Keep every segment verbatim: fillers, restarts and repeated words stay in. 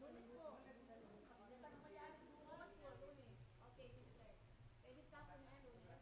Holiday, holiday. Lunes po. Lunes po. Lunes po, Lunes. Okay, sister. Pwede ka po na Lunes.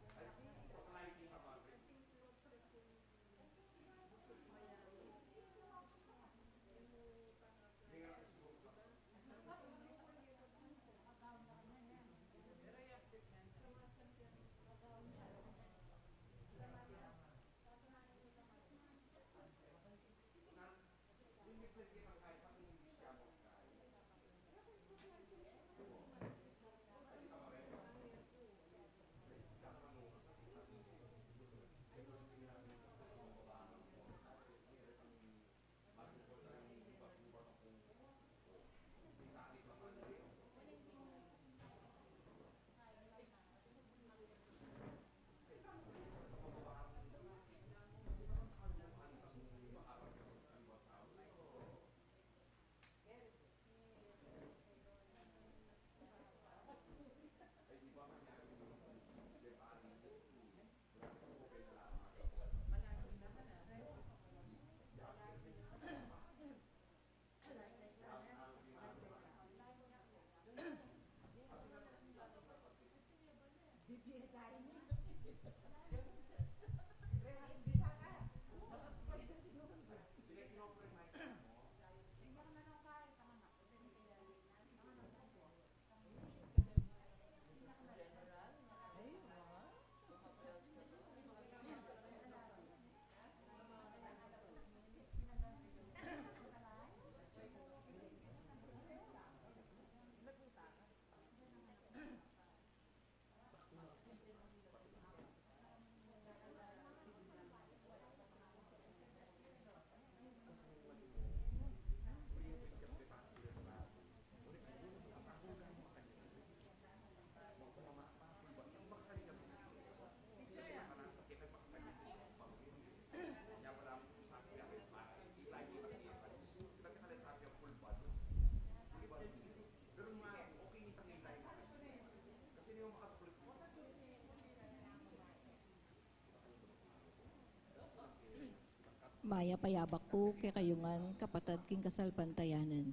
Mayap a yabak pu kekayu ngan, kapatad king kasalpantayanan.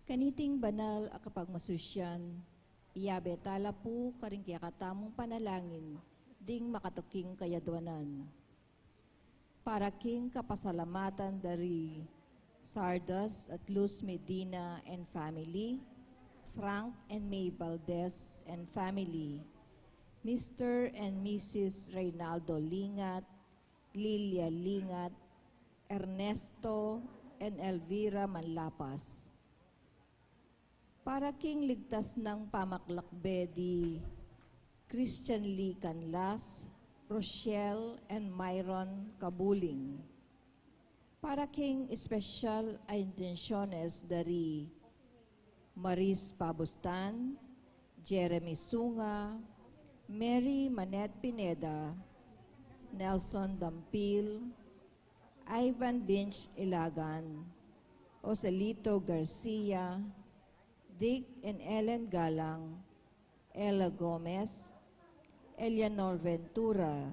Kaniting banal a kapagmasusyan, iyabe tala pu karing kekatamung panalangin ding makatuking kayadwanan. Para king kapasalamatan da ri Sardas at Luz Medina and family, Frank and May Valdez and family, Mister and Missus Reynaldo Lingat, Lilia Lingat, Ernesto and Elvira Manlapas. Para king ligtas nang pamaklakbe di Christian Lee Canlas, Rochelle and Myron Kabuling. Para king espesyal a intensyones da ri Maris Pabustan, Jeremy Sunga, Mary Manette Pineda, Nelson Dampil, Ivan Binch Ilagan, Joselito Garcia, Dick and Ellen Galang, Ella Gomez, Eleanor Ventura,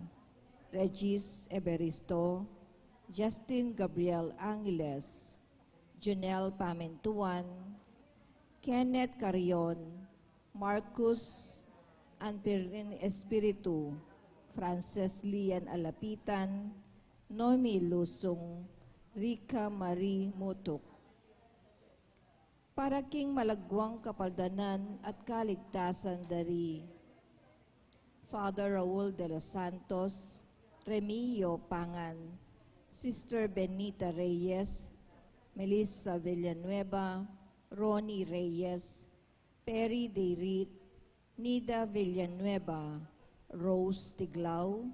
Regis Everisto, Justin Gabriel Angeles, Junel Pamintuan, Kenneth Carrion, Marcus Anpirin Espiritu, Frances Lian Alapitan, Noemi Lusung, Rica Marie Mutuk. Para king malagwang kapaldanan at kaligtasan da ri Father Raul de los Santos, Remio Pangan, Sister Benita Reyes, Melissa Villanueva, Ronnie Reyes, Perry Deirit, Nida Villanueva, Rose Tiglao,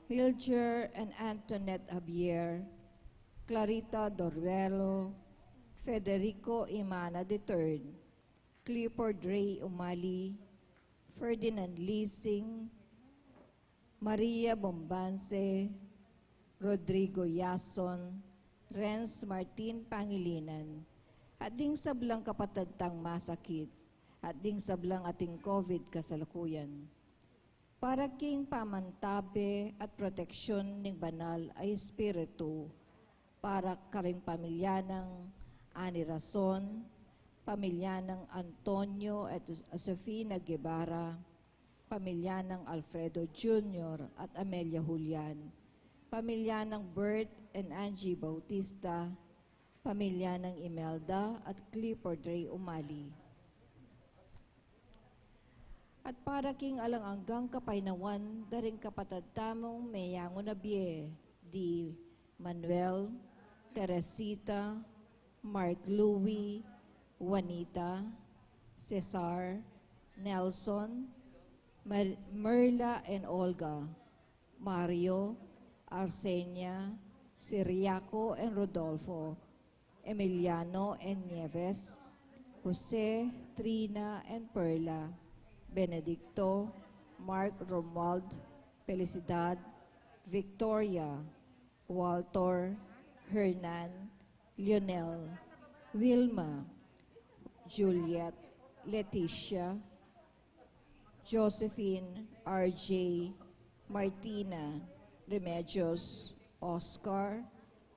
Mildred and Antoinette Javier, Clarita Doruelo, Federico Imana the third, Clifford Ray Umali, Ferdinand Lising, Maria Bombanse, Rodrigo Yason, Renz Martin Pangilinan, at ding sablang kapatad tang masakit, at ding sablang ating COVID kasalukuyan. Para king pamantabe at proteksyon ning banal a Espiritu, para karing pamilya nang Ani Rason, pamilya nang Antonio at Josefina Guevara, pamilya nang Alfredo Junior at Amelia Julian, pamilya nang Bert and Angie Bautista, pamilya nang Imelda at Clifford Ray Umali. At para king alang anggang kapaynawan da ring kapatad tamung meyangu na bie, di Manuel, Teresita, Mark Louis, Juanita, Cesar, Nelson, Mer- Merla and Olga, Mario, Arsenia, Siriaco and Rodolfo, Emiliano and Nieves, Jose, Trina and Perla, Benedicto, Mark, Romuald, Felicidad, Victoria, Walter, Hernan, Lionel, Wilma, Juliet, Leticia, Josephine, R J, Martina, Remedios, Oscar,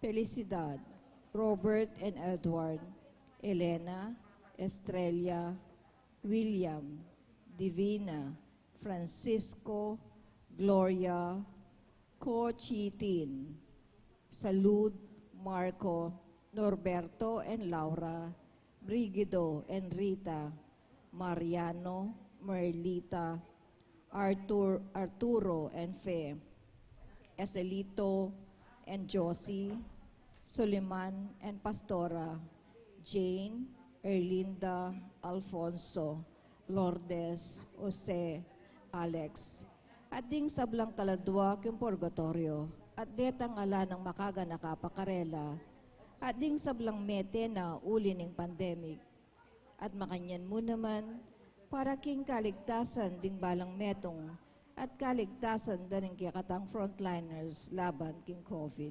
Felicidad, Robert and Edward, Elena, Estrella, William, Divina, Francisco, Gloria, Cochitin, Salud, Marco, Norberto and Laura, Brigido and Rita, Mariano, Merlita, Artur, Arturo and Fe, Eselito and Josie, Soliman and Pastora, Jane, Erlinda, Alfonso, Lourdes, Jose, Alex, at ding sablang kaladua king purgatorio, at detang ala nang makaganaka pa karela, at ding sablang mete na uli ning pandemic, at makanyan mu naman para king kaligtasan ding balang metung at kaligtasan da ring kekatang frontliners laban king COVID.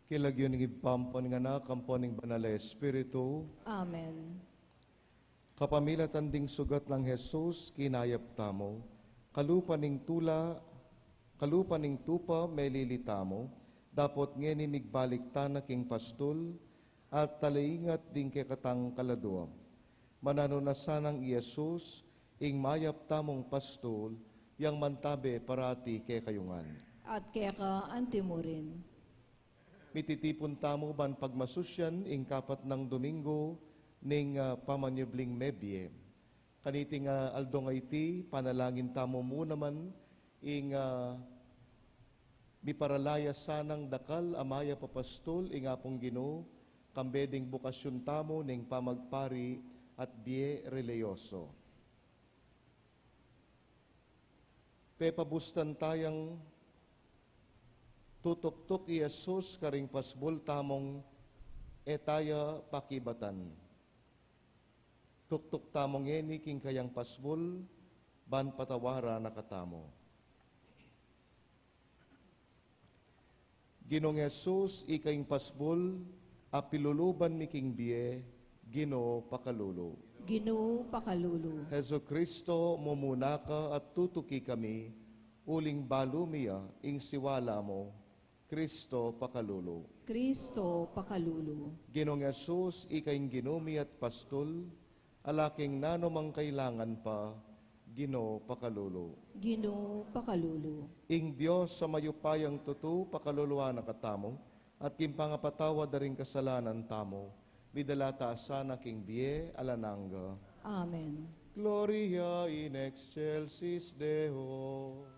King lagyu ning Ibpa, ampo ning Anak, ampo ning Banal a Espiritu. Amen. Kapamilatan ding sugat nang Jesus, kinayap tamu. Kalupa ning tula, kalupa ning tupa, melili tamu. Dapot ngeni migbalik tana king pastul, at talaingat ding kekatang kaladua. Mananu na sanang i Jesus, ing mayap tamung pastul, yang mantabe parati kekayu ngan. At keka antimurin. Mititipun tamu ban pagmasusyan ing kapat nang Domingo ning, ah, pamanyubling mebie. Kaniting, ah, aldo a iti, panalangin tamu mu naman ing, ah, miparalaya sanang dakal a mayap a pastul ing Apung Ginu, kambe ding bukasyun tamu ning pamagpari at bie relihiyoso. Pepabustan tayang tutuktuk i Jesus karing pasbul tamung e taya pakibatan. Tuktuk tamu ngeni king kayang pasbul, ban patawaran na katamu. Ginung Jesus, ika ing pasbul a piluluban mi king bie, Ginu pakalulu. Ginu pakalulu. Jesucristo, mumuna ka at tutuki kami, uling balu mi ya ing siwala mu, Cristo pakalulu. Cristo pakalulu. Ginung Jesus, ika ing Ginu mi at pastul, ala king nanumang kailangan pa, Ginu pakalulu. Ginu pakalulu. Ing Dios a mayupayang tutu, pakaluluan na katamu, at king pangapatawad da ring kasalanan tamu, midala ta sana king bie alang angga. Amen. Gloria in excelsis Deo.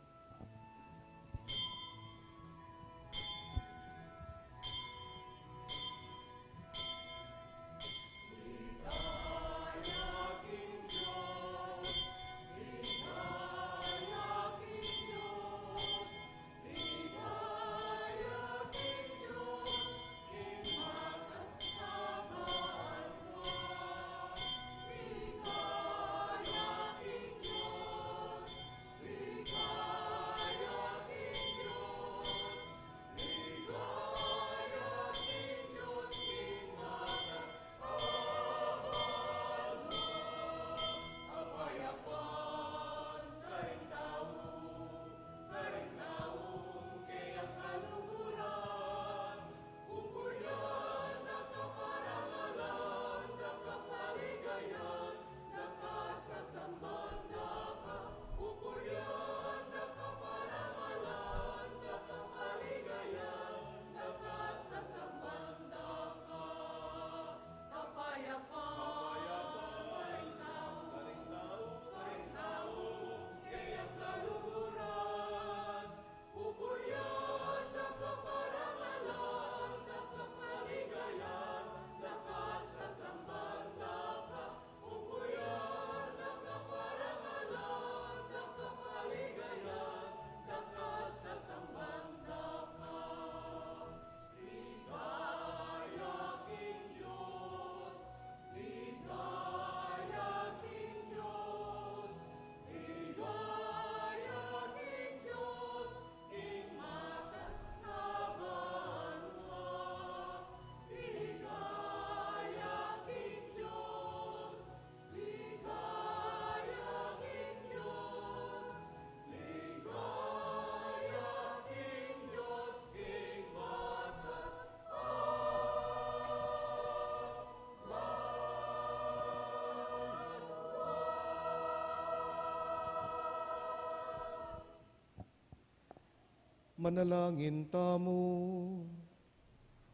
Manalangin tamu.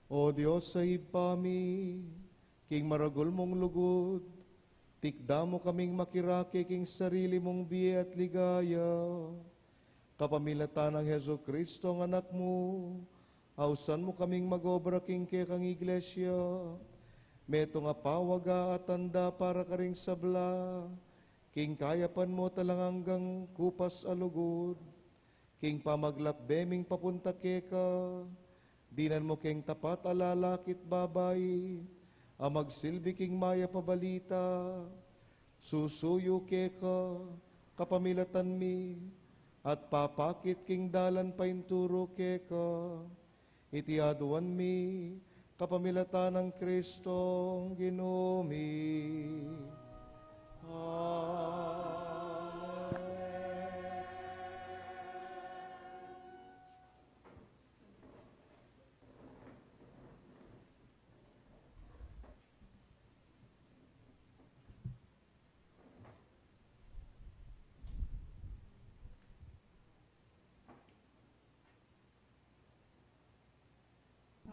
O Dios a Ibpa mi, king maragul mung lugud, tikda mu kaming makirake king sarili mung bie at ligaya. Kapamilatan nang Jesucristo a Anak mu, ausan mu kaming mag-obra king kekang Iglesia, metung a pawaga at tanda para karing sabla, king kayapan mu at alang anggang kupas a lugud. King pamaglakbe ming papunta keka, dinan mu keng tapat a lalaki at babai a magsilbi king mayap a balita, susuyu keka kapamilatan mi, at papakit king dalan painturu keka. Iti aduan mi kapamilatan nang Kristong Ginu mi. Amen.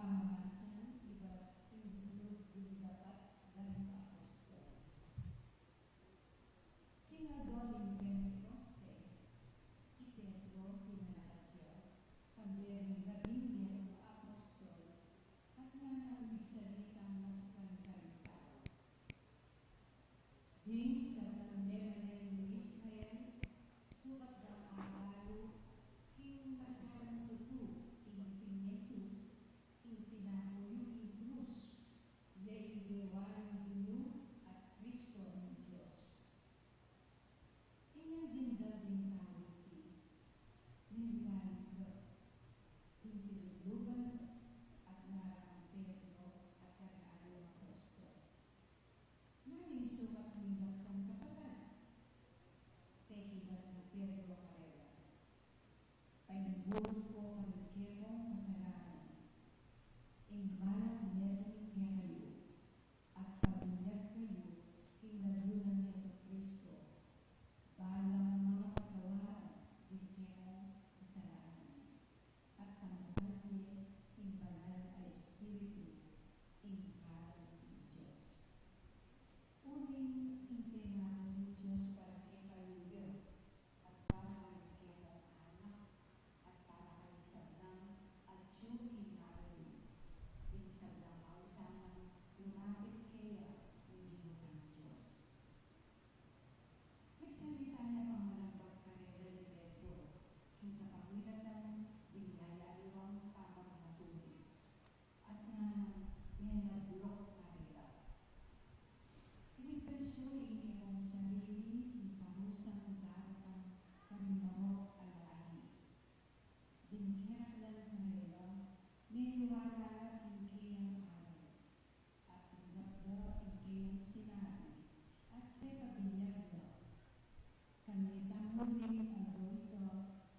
Pamamasan ibat ing Bulung Dapat ding Apostol. King aldo ning Pentekoste, i Pedro pinabat ya, kambe ring labinwang apostol, at ngana nang migsalitang maskang karing tau. Ding sablang memenan ning Israel, sukat dang abalu king kasalang tutu king Ibpin Jesus, ing pinaku yu king krus, ya ing gewa ning Ginu at Kristo ning Dios. Inyang dimdam ding tau iti, miyali ya, ing pinuluban at ngara nang Pedro at karing aliwang apostol. Nanu ing sukat ning dakal a kapatad? Pekibat nang Pedro karela, paimbulut ko karing kekong kasalanan, ing balang metung kekayu, at pabinyag kayu king lagyu nang Jesucristo, balang mapatawaran ding kekong kasalanan, at tanggapun ye ing Banal a Espiritu, ing karing Dios. Uling ing pengaku ning Dios para kekayu ya, at para karing kekong anak, at para karing sablang atyu king kayu, ing sablang ausan nang lumapit keya ning Ginu tang Dios. Migsalita ya pang malambak karela i Pedro, king kapamilatan ding yayaliwang pamagmature, at ngana nang menabluk karela, iligtas yu ing kekong sarili king parusang darating karing marok a lalahi. Ding keraklan karela, meniwala la king keyang aral, at tinggap da ing keyang sinabi, at pepabinyag da. Kamitan mu ring aldo ita,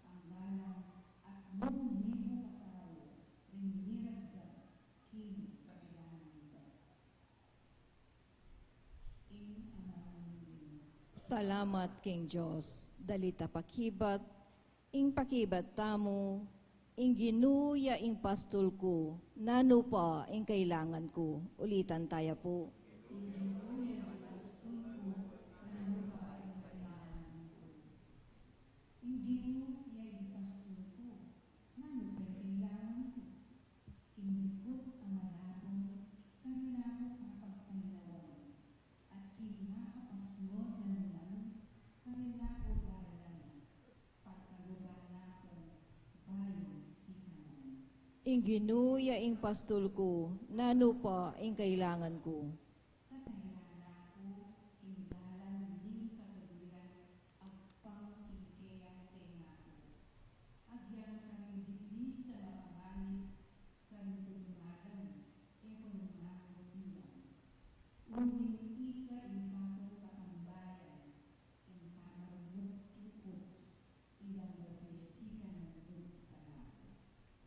anggalang atlung libu katau ring miragda king kapilan da. Ing amanu ning Ginu. Salamat king Dios. Dali ta pakibat, ing pakibat tamu, ing Ginu ya ing pastul ku, nanu pa ing kailangan ku. Ulitan taya pu. Ing Ginu ya ing pastul ku, nanu pa ing kailangan ku. Ing Ginu ya ing pastul ku, nanu pa ing kailangan ku. King diput a malabung, karela ku kapagpanilawan, at king makapasnud a laman, karela ku daralan, pagkaluban na kung bayung sikanan. Ing Ginu ya ing pastul ku, nanu pa ing kailangan ku. Katailan na ku king dalan ning katuliran, agpang king keyang pengaku. Agyang karing diplis a mapamanit, karing tumungalan, e ku nung makantilan. Uling ika ing patung katambayan, ing pamarmut tuput, ilang bebe sikanan dut palaku.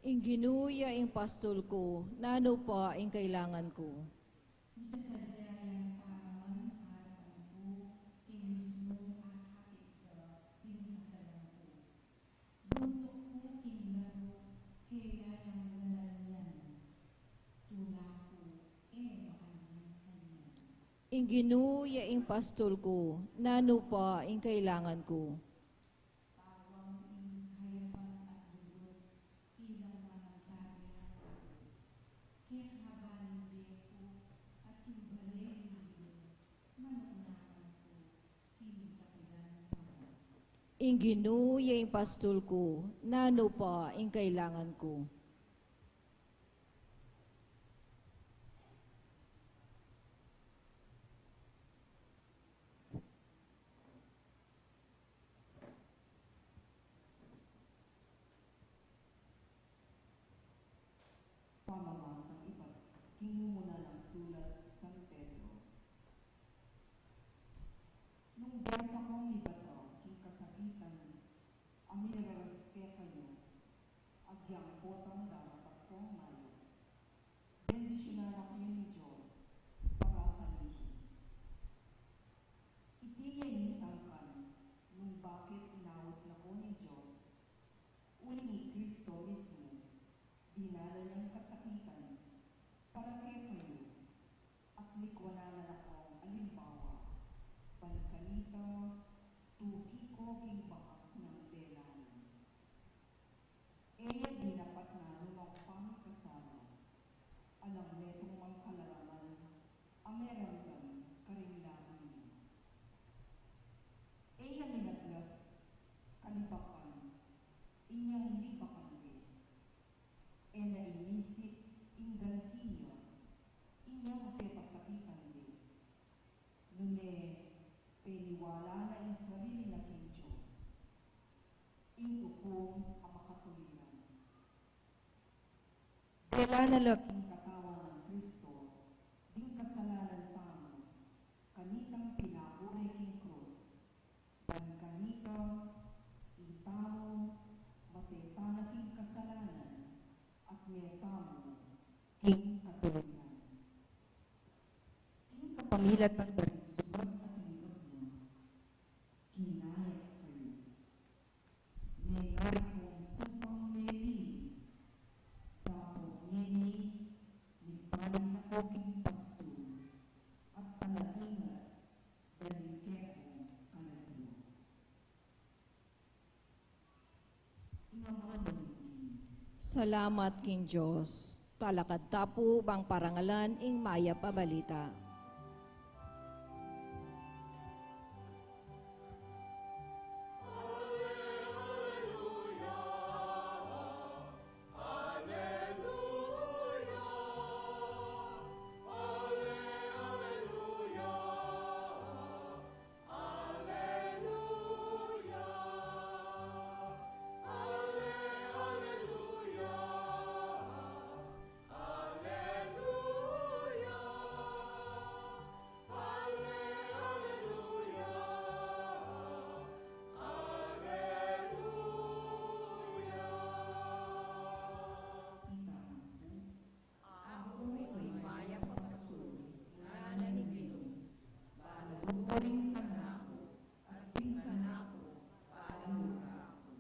Ing Ginu ya ing pastul ku, nanu pa ing kailangan ku. Misasadya yang pamaman arapan ku, king mismung akapit da ring kasalan ku. Buntuk ku king laru, keya yang lalanyan. Tula ku, e makanyan-kanyan. Ing Ginu ya ing pastul ku, nanu pa ing kailangan ku. Bawang ing kayapan at lugud, ilang mangantabi na aku. Kekaba ning bie ku, at king bale ning Ginu, manuknakan ku king kapilan tamu. Ing Ginu ya ing pastul ku, nanu pa ing kailangan ku. Bendisyunan na kayu ning Dios para karin. Iti ya ing sangkan nung bakit inaus na ko ning Dios, uling i Kristo mismu, dinala nang kasakitan para kekayu, at likuanan na la kong alimbawa, ban kanita tuki ko king bakas nang lelan. E ya dinapat na numang pangikasala, alang metung mang kalalaman a meramdam karing labi na. E ya minablas kalibakan inyang libakan de. E na inisip ing ganti ya inyang pepasakitan de. Nune peniwala na ing sarili na king Dios, ing ukum a makatuliran. Dela na la king katawan nang Kristo ding kasalanan tamu, kanitang pinaku re king krus, ban kanita itamu mate tana king kasalanan, at mete tamu king katuliran. King kapamilatan da ring subat a tinggap na, kinaya kayu. Neng ari kung tupang meli, dapot ngeni, migpaling na ko king pastul, at talaingat da ring kekong kalagyu. Salamat king Dios. Talakad ta pu bang parangalan ing mayap a balita. Aleluya, aleluya, ale-, aleluya, aleluya. Aku ing mayap a pastul, ngana ning Ginu, balu ko ring kanaku, at ing kanaku balu ra ku.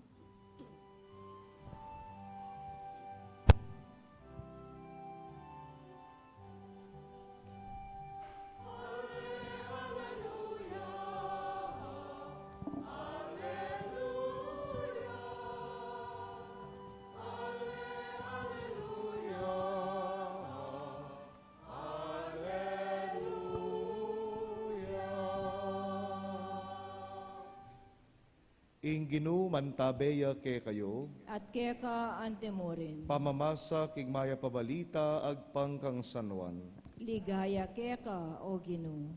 Ing Ginu mantabe ya kekayu. At keka antimurin. Pamamasa king mayap a balita agpang kang San Juan. Ligaya keka, O Ginu.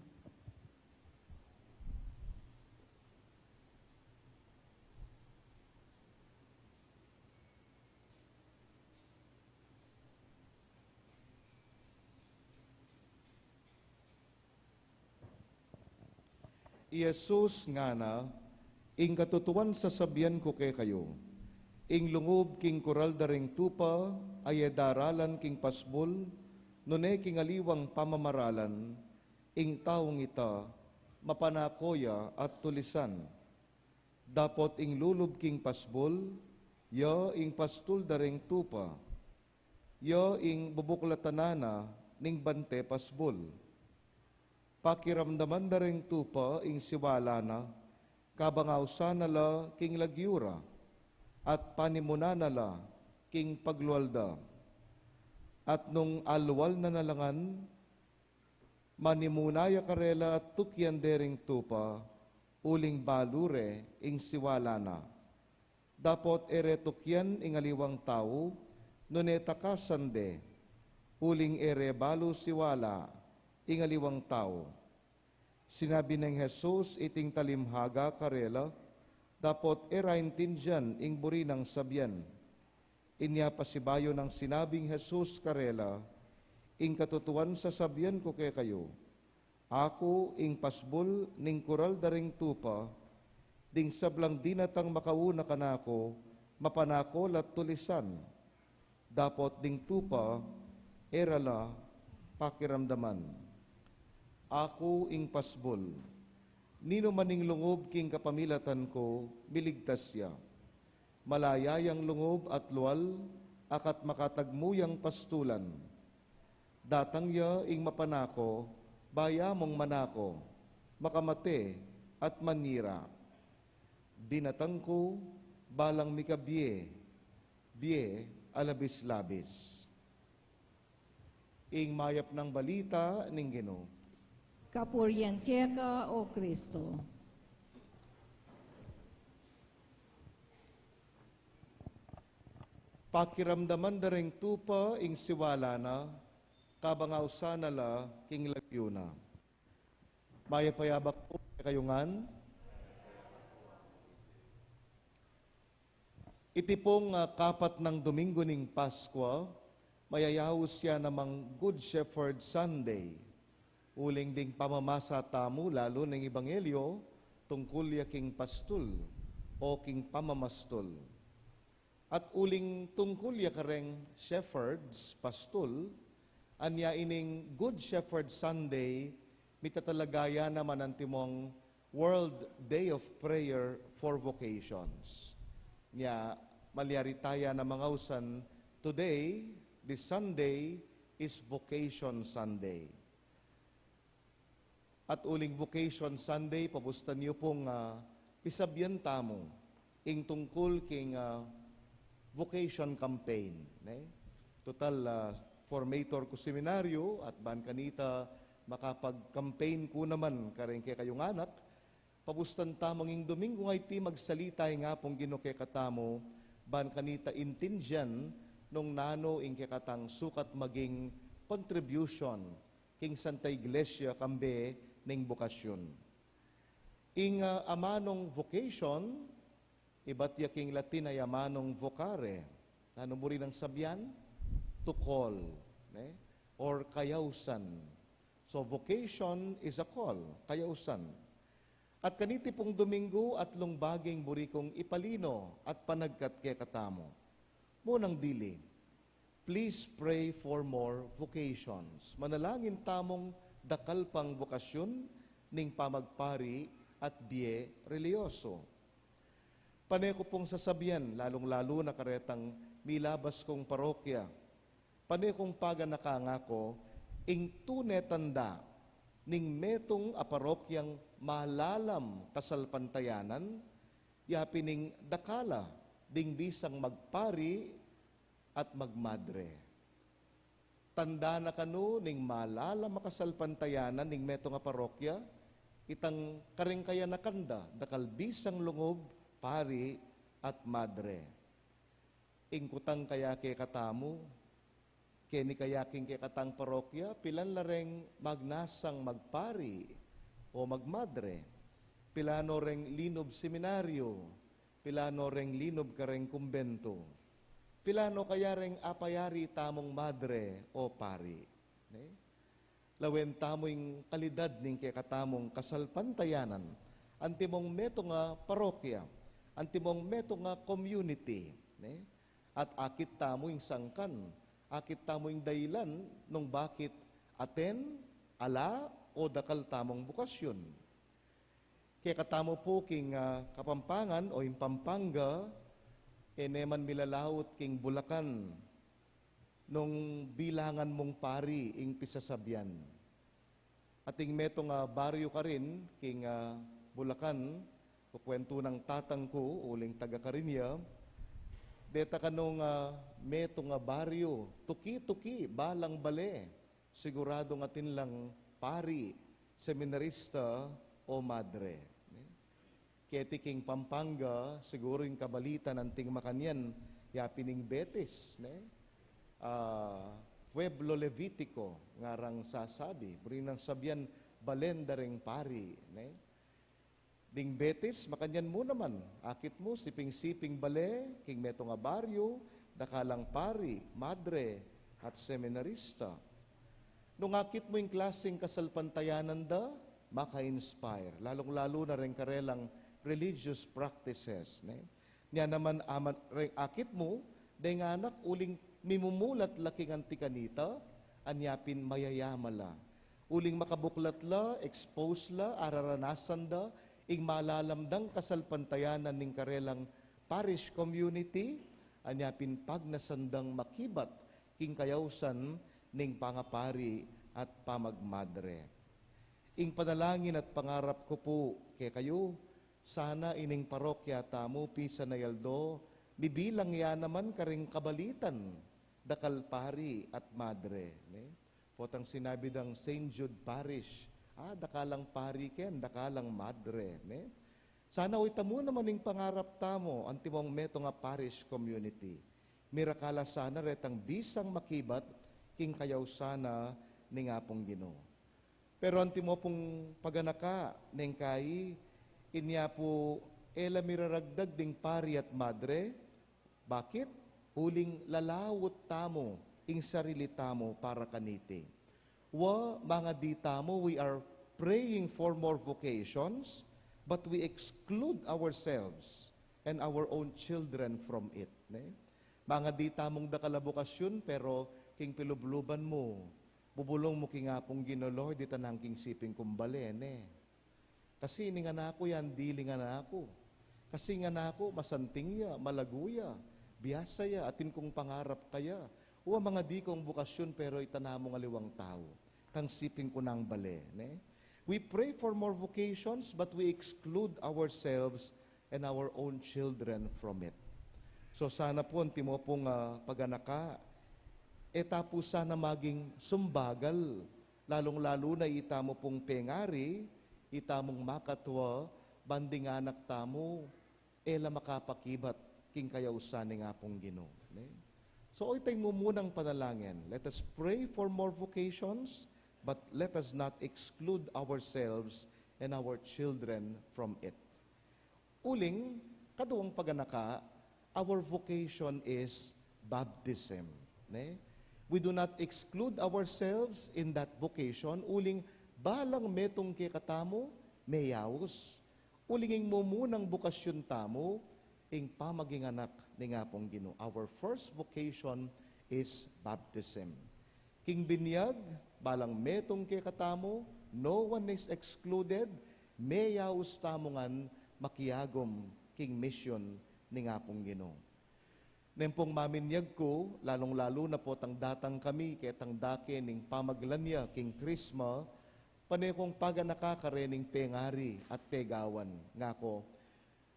I Jesus ngana, ing katutuan sasabian ku kekayu, ing lungub king kural da ring tupa, a e daralan king pasbul, nune king aliwang pamamaralan, ing taung ita, mapanako ya at tulisan. Dapot ing lulub king pasbul, ya ing pastul da ring tupa, ya ing bubuklatan na ning bante pasbul. Pakiramdaman da ring tupa ing siwala na, kabang ausan na la king lagyu ra, at panimunan na la king paglual da. At nung alual na na la ngan, manimuna ya karela at tukian de ring tupa, uling balu re ing siwala na. Dapot e re tukian ing aliwang tau, nune takasan de, uling e re balu siwala ing aliwang tau. Sinabi neng Jesus iting talimhaga karela, dapot e ra intindian ing buri nang sabian. Inya pasibayu nang sinabing Jesus karela, ing katutuan sasabian ku kekayu, aku ing pasbul ning kural da ring tupa, ding sablang dinatang makauna kanaku, mapanako la't tulisan. Dapot ding tupa, e ra la pakiramdaman. Aku ing pasbul. Ninu man ing lungub king kapamilatan ku, miligtas ya. Malaya yang lungub at lual, akat makatagmu yang pastulan. Datang ya ing mapanako, baya mung manako, makamate at manira. Dinatang ku, balang mikabie, bie a labis-labis. Ing mayap nang balita ning Ginu. Kapurian keka, O Kristo. Pakiramdaman da ring tupa ing siwala na, kabang ausan na la king lagyu na. Mayap a yabak pu kekayu ngan. Iti pung, ah, kapat nang Domingo ning Paskua, mayayaus ya namang Good Shepherd Sunday. Uling ding pamamasa tamu, lalu ning Ebanghelyo, tungkul ya king pastul o king pamamastul. At uling tungkul ya kareng shepherds, pastul, anya ining Good Shepherd Sunday, mitatalaga ya naman antimong World Day of Prayer for Vocations. Nya, malyari taya na mangausan, today, this Sunday, is Vocation Sunday. At uling Vocation Sunday, pabustan yu pung, ah, pisabyan tamu ing tungkul king, ah, vocation campaign, ne? Total, ah, formator ku seminaryo at ban kanita makapag-campaign ku naman kareng kekayung anak, pabustan tamu ing Domingo a iti magsalita ing Apung Ginu kekatamu, ban kanita intindian nung nanu ing kekatang sukat maging contribution king Santa Iglesia kambe ning bokasyun. Ing, ah, amanung vocation, ibat ya king Latin a amanung vocare. Nanu buri nang sabian? To call, ne? Or kayausan. So, vocation is a call, kayausan. At kaniti pung Domingo, atlung bage ing buri kung ipalino at panagkat kekatamu. Munang dili, please pray for more vocations. Manalangin tamung dakal pang bokasyun ning pamagpari at bie reliyoso. Pane ku pung sasabian, lalung-lalu na karetang milabas kung parokya, pane kung paganaka nga ku, ing tune tanda ning metung a parokyang malalam kasalpantayanan, ya pin ing dakal a ding bisang magpari at magmadre. Tanda na kanu ning malalam a kasalpantayanan ning metung a parokya, itang kareng kayanakan da, dakal bisang lungub, pari at madre. Ing kutang kaya kekatamu, keni kaya king kekatang parokya, pilan la reng magnasang magpari o magmadre? Pilan no reng linub seminaryo? Pilan no reng linub kareng kumbento? Pilan no kaya reng apayari tamung madre o pari? Ne? Lawen tamu ing kalidad ning kekatamung kasalpantayanan, antimong metung a parokya, antimong metung a community, ne? At akit tamu ing sangkan, akit tamu ing dahilan nung bakit aten, ala, o dakal tamung bokasyun. Kekatamu pu king, ah, Kapampangan o ing Pampanga, e ne man milalaut king Bulacan nung bilangan mung pari ing pisasabian. Ating metung a baryu karin king, ah, Bulacan, kukuwentu nang tatang ku, uling taga karin ya, deta kanung, ah, metung a baryu, tuki-tuki, balang bale, siguradung atin lang pari, seminarista, o madre. Keti king Pampanga, siguru ing kabalitan anting makanyan, ya pin ing Betis, ne? Ah, Pueblo Levitico, ngarang sasabi, buri nang sabian, balen da ring pari, ne? Ding Betis, makanyan mu naman, akit mu, siping-siping bale, king metung a baryu, dakal lang pari, madre, at seminarista. Nung akit mu ing klasing kasalpantayanan da, maka-inspire, lalung-lalu na reng karelang religious practices, ne? Nya naman aman reng akit mu, deng anak uling Mimumulat la king anti kanita, anya pin mayayama la. Uling makabuklat la, expose la, araranasan da ing malalam dang kasalpantayanan ning karelang parish community, anya pin pagnasan dang makibat king kayausan ning pangapari at pamagmadre. Ing panalangin at pangarap ku pu kekayu, sana ining parokya tamu, pisan a aldo, mibilang ya naman karing kabalitan, dakal pari at madre, ne? Potang sinabi dang Saint Jude Parish, ah, dakal lang pari ken, dakal lang madre, ne? Sana oytan mu naman ing pangarap tamu, antimong metung a parish community. Mirakal la sana retang bisang makibat king kayausan na ning Apung Ginu. Pero antimo pung paganaka, neng kai, inya pu e la miraragdag ding pari at madre. Bakit? Uling lalaut tamu ing sarili tamu para kaniti. Wa, mangadi tamu, we are praying for more vocations, but we exclude ourselves and our own children from it, ne? Mangadi tamung dakal a bokasyun, pero king pilubluban mu, bubulung mu king Apung Ginu, Lord, ita nang king siping kung bale, ne? Kasi ning anak ku yan, diling anak ku. Kasi ning anak ku, masanting ya, malagu ya, biasa ya, atin kung pangarap kaya. Wa, mangadi kung bokasyun, pero ita namung aliwang tau. Tang siping ku nang bale, ne? We pray for more vocations, but we exclude ourselves and our own children from it. So sana pu, antimo pung, ah, paganaka, e ta pu sana maging sumbagal, lalung-lalu na itamu pung pengari, itamung makatwa, ban ding anak tamu, e la makapakibat king kayausan ning Apung Ginu, ne? So, oytan mu munang panalangin. Let us pray for more vocations, but let us not exclude ourselves and our children from it. Uling, kaduang paganaka, our vocation is baptism, ne? We do not exclude ourselves in that vocation, uling balang metung kekatamu, meyaus. Uling ing mumunang bokasyun tamu, ing pamaging anak ning Apung Ginu. Our first vocation is baptism. King binyag, balang metung kekatamu, no one is excluded, meyaus tamu ngan makiagum king misyun ning Apung Ginu. Neng pung maminyag ku, lalung-lalu na potang datang kami ketang dake ning pamaglan ya king Krisma, pane kung paganaka karening pengari at pegawan, ngaku,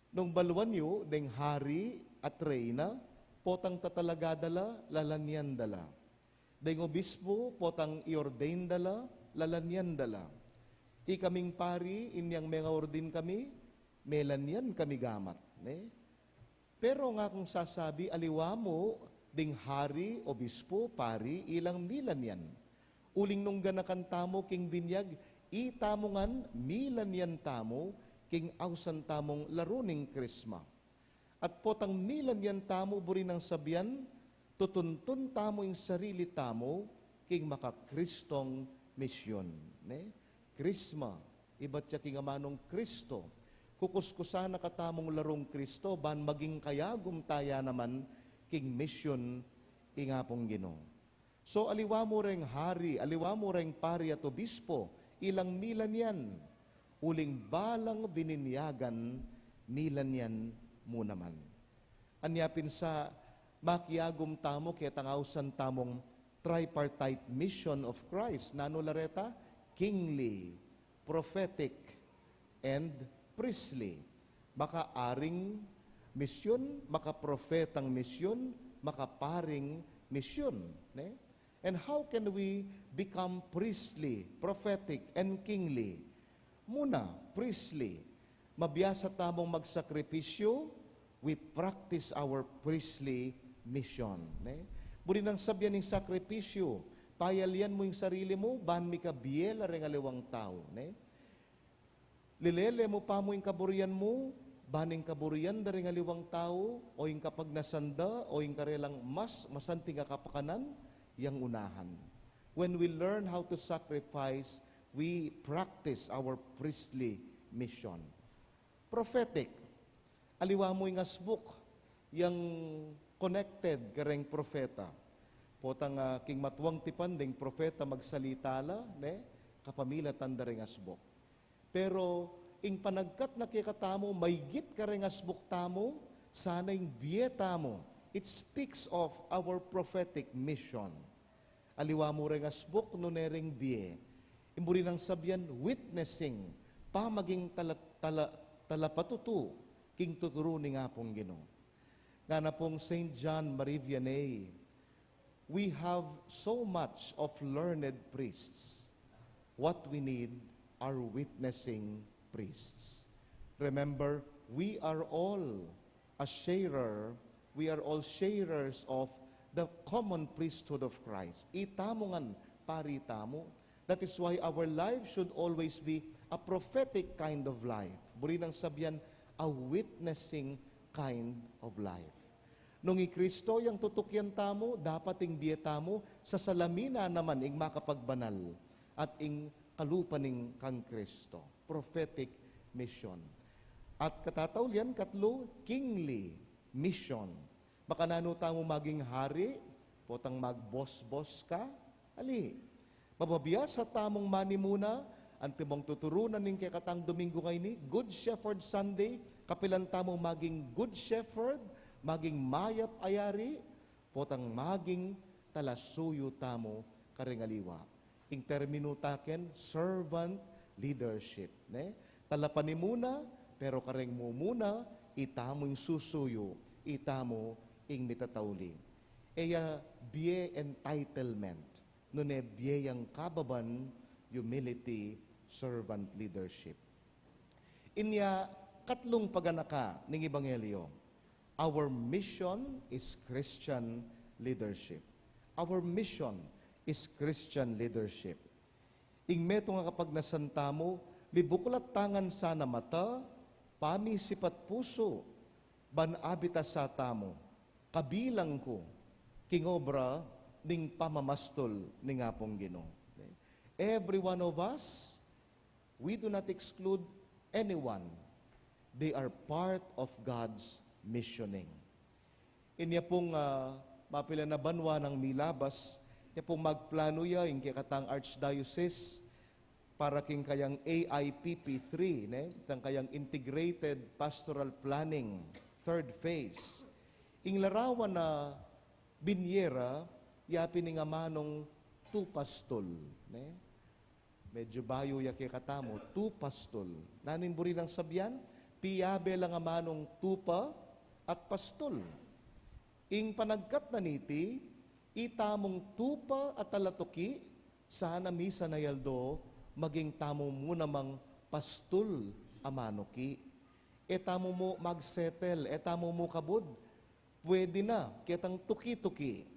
nung baluan yu deng hari at reyna, potang tatalaga da la, lalanyan da la. Deng obispu, potang i-ordain da la, lalanyan da la. Ikaming pari, inyang menga-ordain kami, melanyan kami gamat, ne? Pero ngakung sasabi, aliwa mu ding hari, obispu, pari, ilang milanyan. Uling nung ganakan tamu king binyag, itamu ngan milanyan tamu king ausan tamung laru ning Krisma. At potang milanyan tamu, buri nang sabian, tutuntun tamu ing sarili tamu king makakristong misyun, ne? Krisma, ibat ya king amanung Kristo. Kukuskusan na katamung larung Kristo, ban maging kayagum taya naman king misyun ing Apung Ginu. So, aliwa mu reng hari, aliwa mu reng pari at obispo, ilang milanyan, uling balang bininyagan, milanyan mu naman. Anya pin sa makiagum tamu ketang ausan tamung tripartite mission of Christ. Nanu la reta? Kingly, prophetic, and priestly. Makaaring misyun, makaprofetang misyun, makaparing misyun, ne? And how can we become priestly, prophetic, and kingly? Muna, priestly. Mabiasa tamung magsakripisyu, we practice our priestly mission, ne? Buri nang sabian ing sakripisyu, payalian mu ing sarili mu, ban mikabie la reng aliwang tau, ne? Lilele mu pa mu ing kaburian mu, ban ing kaburian da ring aliwang tau, o ing kapagnasan da, o ing karelang mas masanting a kapakanan, yang unahan. When we learn how to sacrifice, we practice our priestly mission. Prophetic. Aliwa mu ing asbuk, yang connected kareng propeta. Potang, ah, king matuang tipan deng propeta magsalita la, ne, kapamilatan da reng asbuk. Pero ing panagkat na kekatamu, maygit kareng asbuk tamu, sana ing bie tamu. It speaks of our prophetic mission. Aliwa mu reng asbuk, nune reng bie. Ing buri nang sabian, witnessing, pamaging tala-, tala-, talapatutu king tuturu ning Apung Ginu. Ngana pung Saint John Marie Vianney, "We have so much of learned priests. What we need are witnessing priests." Remember, we are all a sharer, we are all sharers of the common priesthood of Christ. Itamu ngan pari tamu. That is why our life should always be a prophetic kind of life. Buri nang sabian, a witnessing kind of life. Nung i Kristo yang tutukian tamu, dapat ing bie tamu, sasalamin na naman ing makapagbanal at ing kalupa ning kang Kristo. Prophetic mission. At katataulian, katlu, kingly mission. Makananu tamu maging hari, potang magbosbos ka, ali. Mabiasa tamung manimuna, antimong tuturunan ning kekatang Domingo ngeni, Good Shepherd Sunday, kapilan tamu maging Good Shepherd, maging mayap a yari, potang maging talasuyu tamu kareng aliwa. Ing terminu taken, servant leadership, ne? Talapanimuna, pero kareng mumuna, itamu ing susuyu, itamu ing mitatauli. E ya bie entitlement, nune bie yang kababan, humility, servant leadership. Inya katlung paganaka ning ebanghelyo, our mission is Christian leadership. Our mission is Christian leadership. Ing metung a kapagnasan tamu, mibuklat ta ngan sana mata, pamisip at pusu, ban abitasa tamu, kabilang ku, king obra ning pamamastul ning Apung Ginu. Every one of us, we do not exclude anyone. They are part of God's missioning. Inya pung, ah, mapilan a banua nang milabas, inya pung magplanu ya ing kekatang archdiocese para king kayang A I P P three, ne? Itang kayang Integrated Pastoral Planning, third phase. Ing larawan na binie ra, yapin ing amanung tupastul, ne? Medyu bayu ya kekatamu, tupastul. Nanu ing buri nang sabian? Piyabe lang amanung tupa at pastul. Ing panagkat na niti, itamung tupa at talatuki, sana misan a aldo, maging tamu mu namang pastul a manuki. E tamu mu magsetel, e tamu mu kabud, pwede na ketang tuki-tuki.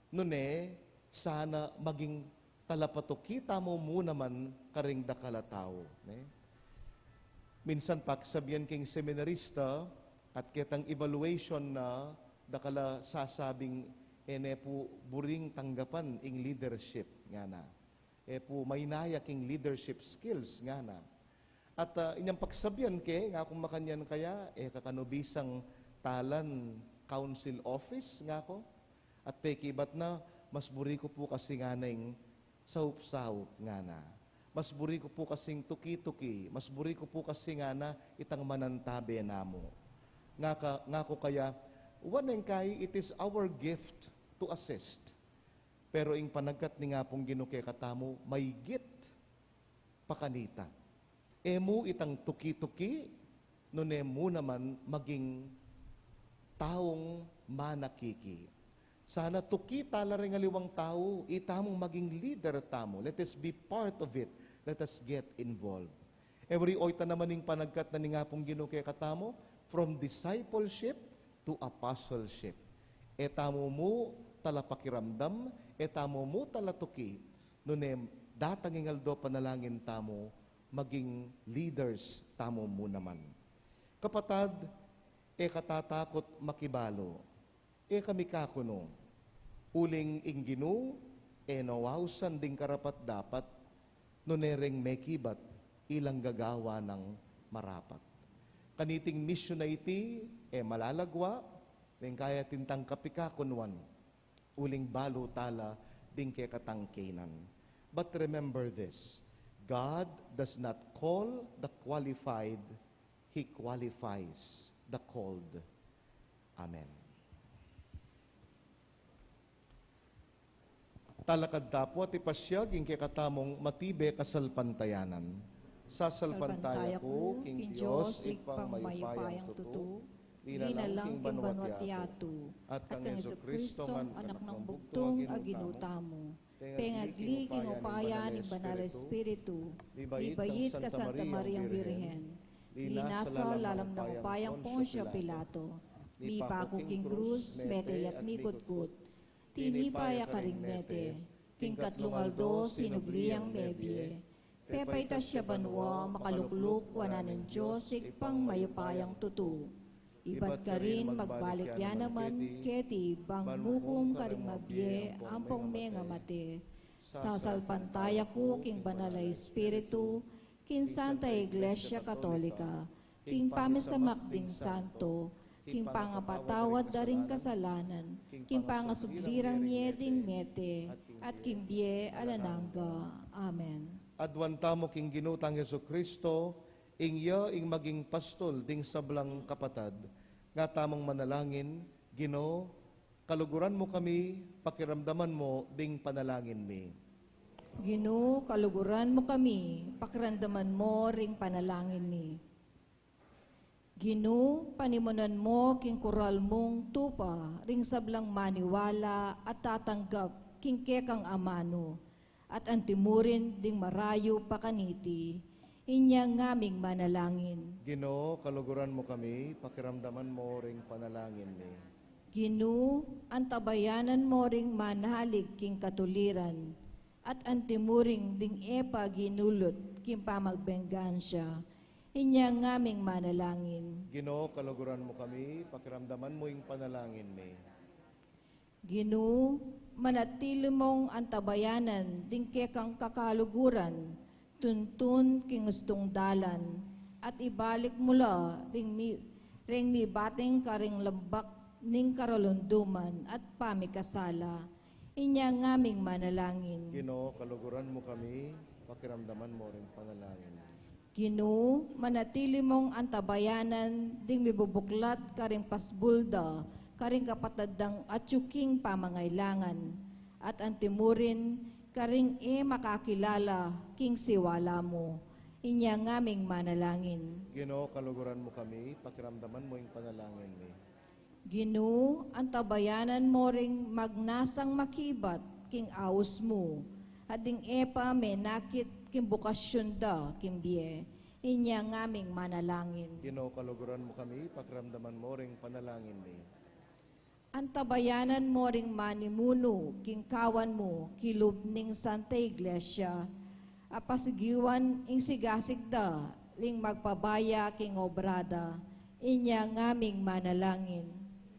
Nune, sana maging talapatuki tamu mu naman karing dakal a tau, ne? Minsan paksabian king seminarista at ketang evaluation na dakal a sasabing, e ne pu buring tanggapan ing leadership, ngana. E pu mainayak ing leadership skills, ngana. At, ah, inyang paksabian ke, ngaku makanyan kaya, e ka kanu bisang talan council office, ngaku. At pekibat na, mas buri ku pu kasi ngana ing saup-saup, ngana. Mas buri ku pu kasing tuki-tuki, mas buri ku pu kasi ngana itang manantabe namu. Ngaka, ngaku kaya, wan ing kai, it is our gift to assist. Pero ing panagkat ning Apung Ginu kekatamu, maygit pa kanita. E mu itang tuki-tuki, nune mu naman maging taung manakiki. Sana tuki tala ring aliwang tau, itamung maging leader tamu. Let us be part of it. Let us get involved. E buri oytan naman ing panagkat na ning Apung Ginu kekatamu, from discipleship to apostleship. E tamu mu talapakiramdam, e tamu mu talatuki, nune datang ing aldo panalangin tamu, maging leaders tamu mu naman. Kapatad, e ka tatakut makibalu, e ka mikakunu, uling ing Ginu, e na ausan ding karapat-dapat, nune reng mekibat ilang gagawa nang marapat. Kaniting misyun a iti, e malalagwa, neng kaya tintang kapikakunuan. uling balu tala ding kekatang kaynan. But remember this, God does not call the qualified, He qualifies the called. Amen. Talakad ta pu at ipasyag ing kekatamung matibe kasalpantayanan. Sasalpantaya ku king Dios, Ibpang mayupayang tutu, linalang king banua't yatu, at kang Jesucristo, Anak nang bugtung a Ginu tamu, pengagli king upaya ning Banal a Espiritu, mibait kang Santa Mariang Birhen, linasa lalam nang upayang Poncio Pilato, mipaku king krus, mete at mikutkut, tinipa ya karing mete, king katlung aldo sinubli yang mebie, pepaitas ya banua, makalukluk wanan ning Dios Ibpang mayupayang tutu. Ibat karin magbalik ya naman keti ban mukum karing mabie ampong mengamate. Sasalpantaya ku king Banal a Espiritu, king Santa Iglesia Katolika, king pamisamak ding santo, king pangapatawad da ring kasalanan, king pangasubli rang mie ding mete, at king bie alang angga. Amen. Aduan tamu king Ginu tang Jesucristo, ing ya ing maging pastul ding sablang kapatad. Nga tamung manalangin, Ginu, kaluguran mu kami, pakiramdaman mu ding panalangin mi. Ginu, kaluguran mu kami, pakiramdaman mu ring panalangin mi. Ginu, panimunan mu king kural mung tupa ring sablang maniwala at tatanggap king kekang amanu, at antimurin ding marayu pa kaniti. Inya ngaming manalangin. Ginu, kaluguran mu kami, pakiramdaman mu ring panalangin mi. Ginu, antabayanan mu ring manalig king katuliran, at antimurin ding e pa ginulut king pamagbengansya. Inya ngaming manalangin. Ginu, kaluguran mu kami, pakiramdaman mu ing panalangin mi. Ginu, manatili mung antabayanan ding kekang kakaluguran, tuntun king ustung dalan, at ibalik mu la ring mi-, ring mibating karing lambak ning karalunduman at pamikasala. Inya ngaming manalangin. Ginu, kaluguran mu kami, pakiramdaman mu ring panalangin mi. Ginu, manatili mung antabayanan ding mibubuklat karing pasbul da karing kapatad dang atyu king pamangailangan, at antimurin karing e makakilala king siwala mu. Inya ngaming manalangin. Ginu, kaluguran mu kami, pakiramdaman mu ing panalangin mi. Ginu, antabayanan mu ring magnasang makibat king aus mu, at ding e pa menakit king bukasyun da king bie. Inya ngaming manalangin. Ginu, kaluguran mu kami, pakiramdaman mu ring panalangin mi. Antabayanan mu ring manimunu king kawan mu king lub ning Santa Iglesia, apasigiwan ing sigasig da ring magpabaya king obra da. Inya ngaming manalangin.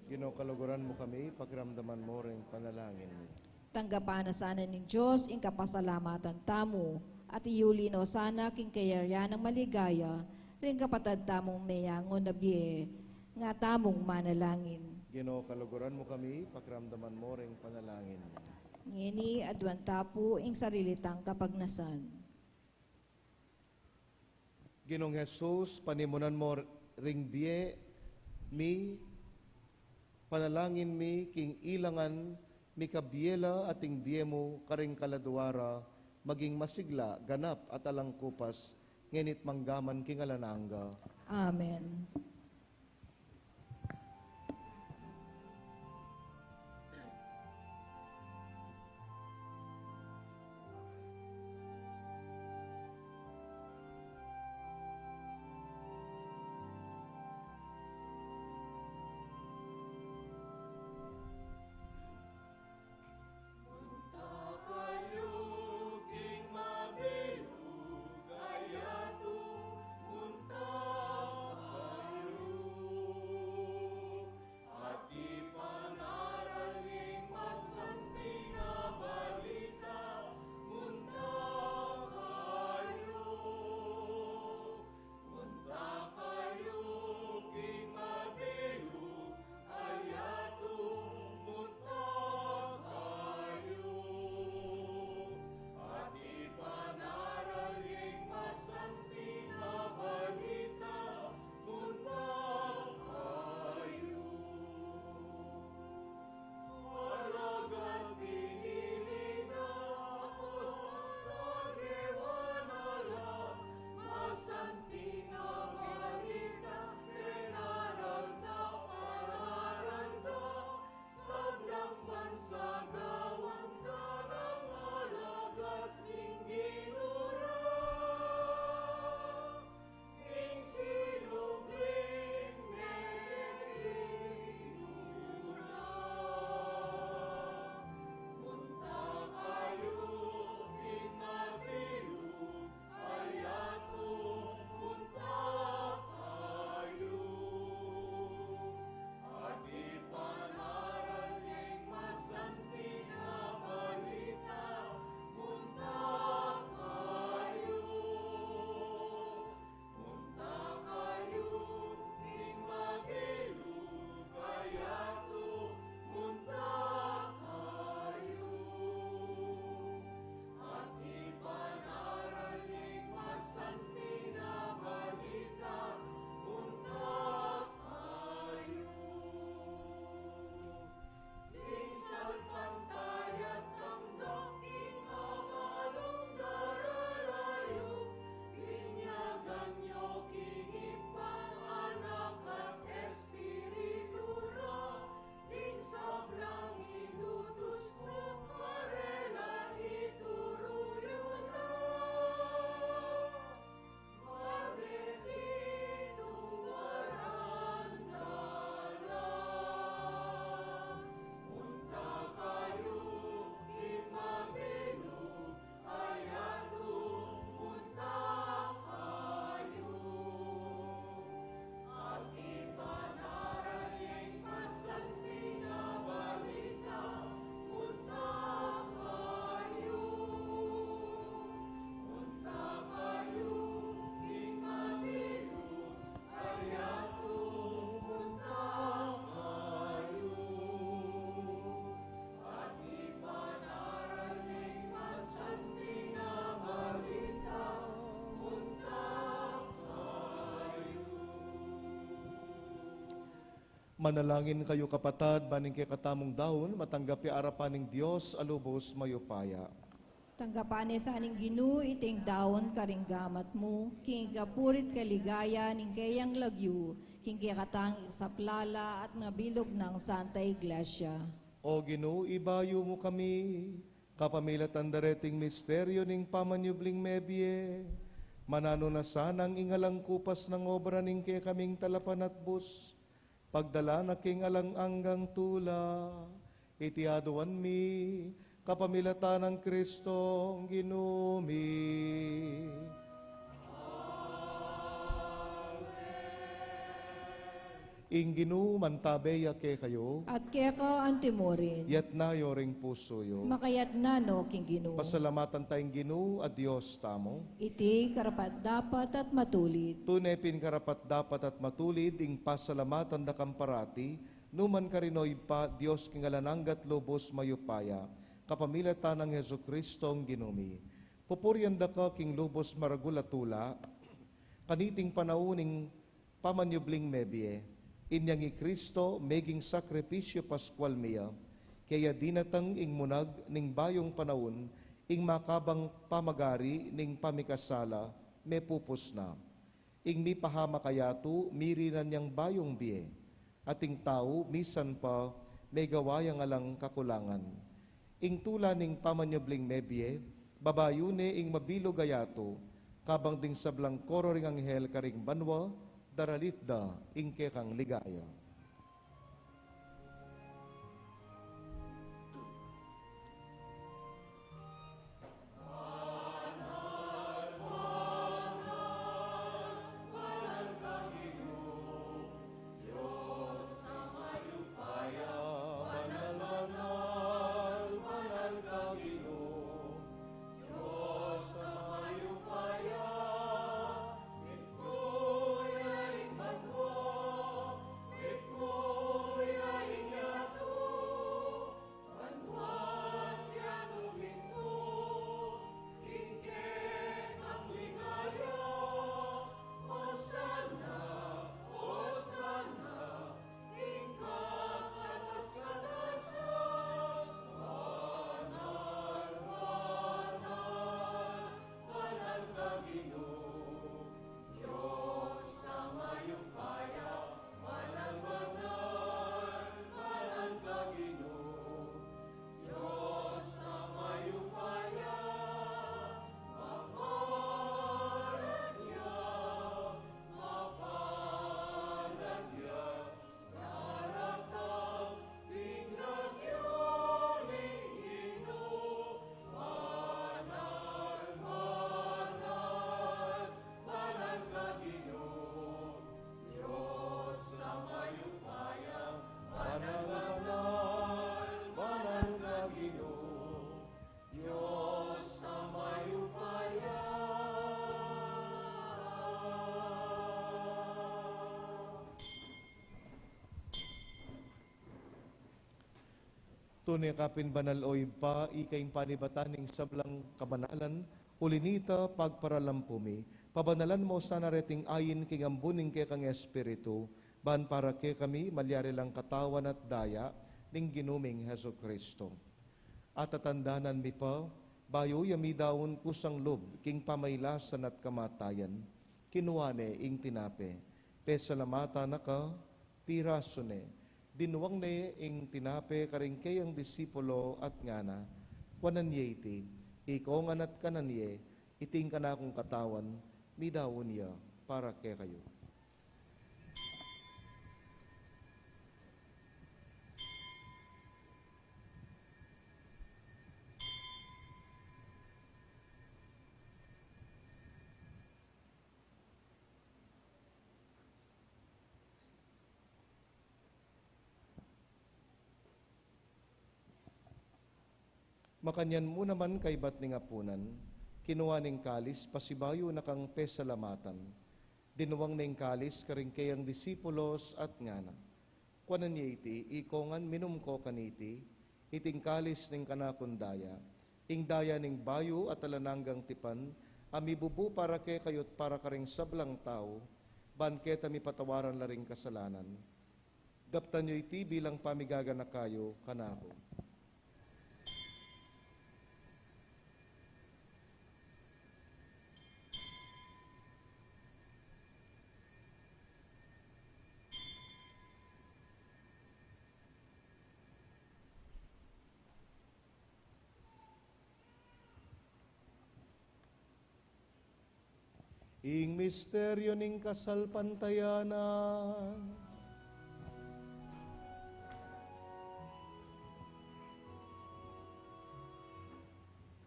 Ginu, kaluguran mu kami, pakiramdaman mu ring panalangin mi. Tanggapan na sana ning Dios ing kapasalamatan tamu, at iyuli no sana king kayarian nang maligaya ring kapatad tamung meyangu na bie. Nga tamung manalangin. Ginu, kaluguran mu kami, pakiramdaman mu ring panalangin mi. Ngeni, aduan ta pu ing sarili tang kapagnasan. Ginung Jesus, panimunan mu ring bie mi, panalangin mi king ilangan mi kabie la at ing bie mu karing kaladua ra, maging masigla, ganap at alang kupas, ngeni't manggaman king alang angga. Amen. Munta kayu king mabilug a yatu, munta kayu Manalangin kayu, kapatad, ban ing kekatamung daun matanggap ya arapan ning Dios a lubos mayupaya. Tanggapan ne sa ning Ginu iting daun karing gamat mu, king ikapuri't kaligaya ning keyang lagyu, king kekatang ikasaplala at mabilug nang Santa Iglesia. O Ginu, ibayu mu kami, kapamilatan da reting misteryu ning pamanyubling mebie, mananu na sanang ing alang kupas nang obra ning kekaming talapanatbus, pagdala na king alang anggang tula. Iti aduan mi, kapamilatan nang Kristong Ginu mi. Ing Ginu mantabe ya kekayu. At keka antimurin. Yatna yu ring pusu yu. Makayatna no king Ginu. Pasalamatan ta ing Ginu a Dios tamu. Iti karapat-dapat at matulid. Tune pin karapat-dapat at matulid ing pasalamatan da kang parati, numan karin, o Ibpa, Dios king alang angga at lubos mayupaya, kapamilatan nang Jesucristong Ginu mi. Pupurian da ka king lubos maragul a tula, kaniting panaun ning pamanyubling mebie, inyang i Kristo meging sakripisyu paskual mi ya, keya dinatang ing munag ning bayung panaun, ing makabang pamagari ning pamikasala mepupus na. Ing mipahamak a yatu mirinan yang bayung bie, at ing tau misan pa megawa yang alang kakulangan. Ing tula ning pamanyubling mebie, babayu ne ing mabilug a yatu, kabang ding sablang koro ring anghel karing banua, daralit da ing kekang ligaya. Tune ka pin banal, o Ibpa, ika ing panibatan ning sablang kabanalan, uli nita pagparalampu mi, pabanalan mu sana reting ain king ambun ning kekang Espiritu, ban para kekami malyari lang katawan at daya ning Ginu ming Jesucristo. At tatandanan mi pa, bayu ya midaun kusang lub king pamailasan at kamatayan, kinua ne ing tinape, pesalamatan na ka, pirasu ne, dinwang ne ing tinape karing keyang disipulo at ngana, kuanan ye iti, ikongan at kanan ye, iti ing kanakung katawan, midaun ya para kekayu. Makanyan mu naman kaibat ning apunan, kinua ne ing kalis, pasibayu na kang pesalamatan, dinwang ne ing kalis karing keyang disipulos at ngana, kuanan ye iti, ikongan, minum ko kaniti, iti ing kalis ning kanakung daya, ing daya ning bayu at alang anggang tipan, a mibubu para kekayu at para karing sablang tau, ban keta mipatawaran la ring kasalanan. Daptan yu iti bilang pamigaganaka yu kanaku. Ing misteryu ning kasalpantayanan.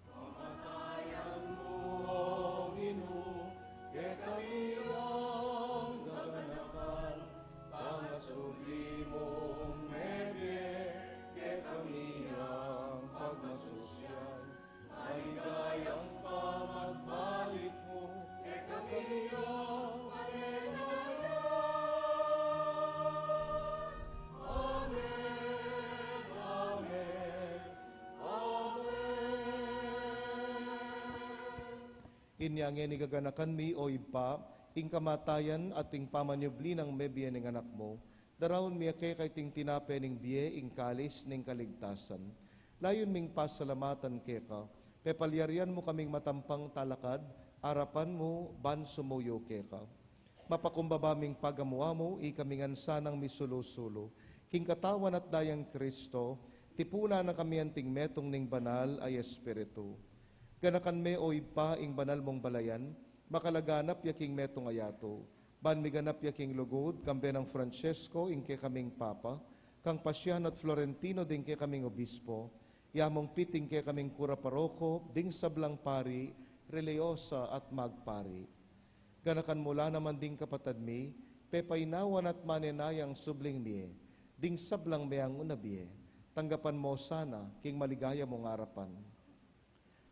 Kamatayan mu, O Ginu, kekami yang gaganakan, pangasubli mung mebie, kekami yang pagmasusyan. Maligayang pamagbalik mu, kekami yang manenaya. Amen, amen, amen. Inya ngeni gaganakan mi, O Ibpa, ing kamatayan at ing pamanyubli nang mebie ning Anak mu, daraun mi keka iting tinape ning bie, ing kalis ning kaligtasan. Layun ming pasalamatan keka, pepalyarian mu kaming matampang talakad arapan mu ban sumuyu keka. Mapakumbaba ming pagamu-amu, ikami ngan sanang misulu-sulu king Katawan at Dayang Kristo, tipunan na kami anting metung ning Banal a Espiritu. Ganakan me, O Ibpa, ing banal mung balayan, makalaganap ya king metung a yatu. Ban miganap ya king lugud, kambe nang Francesco, ing kekaming Papa, kang Pasiano at Florentino, ding kekaming Obispo, ya mung piting kekaming kura paroko, ding sablang pari, reliyosa at magpari. Ganakan mu la naman ding kapatad mi, pepainawan at manenayang subling mie, ding sablang meang una bie, tanggapan mu sana king maligaya mung arapan.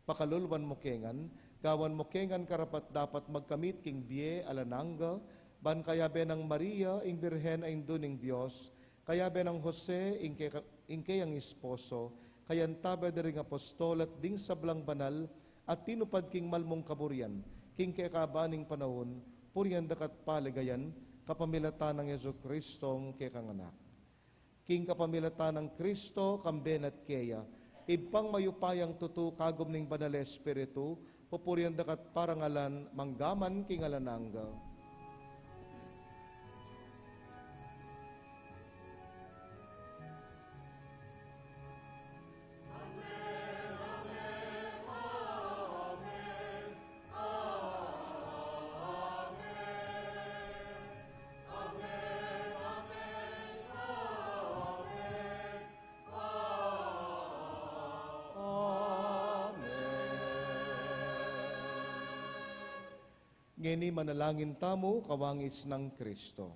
Pakaluluan mu ke ngan, gawan mu ke ngan karapat-dapat magkamit king bie alang angga, ban kayabe nang Maria, ing Birhen a Indu ning Dios, kayabe nang Jose, ing ke-, ing keyang esposo, kayantabe da ring apostol at ding sablang banal a tinupad king malmung kaburian, king kekaban ning panaun, purian da ka at paligayan, kapamilatan nang Jesucristong kekang Anak. King kapamilatan nang Kristo, kambe na at keya, Ibpang mayupayang tutu, kagum ning Banal a Espiritu, pupurian da ka at parangalan, mangga man king alang angga. Amen. Ngeni manalangin tamu, kawangis nang Kristo.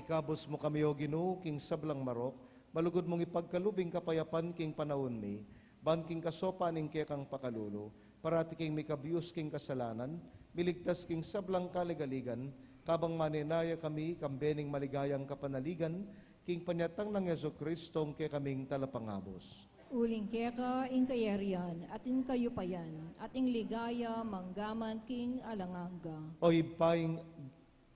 Ikabus mu kami, O Ginu, king sablang marok, malugud mung ipagkalub ing kapayapan king panaun mi, ban king kasopan ning kekang pakalulu, parati king mikabius king kasalanan, miligtas king sablang kaligaligan, kabang manenaya kami, kambe ning maligayang kapanaligan, king panyatang nang Jesucristo, ing kekaming Talapangabus. Uling keka ing kayarian, at ing kayupayan, at ing ligaya, manggaman king alang angga. O Ibpa, ing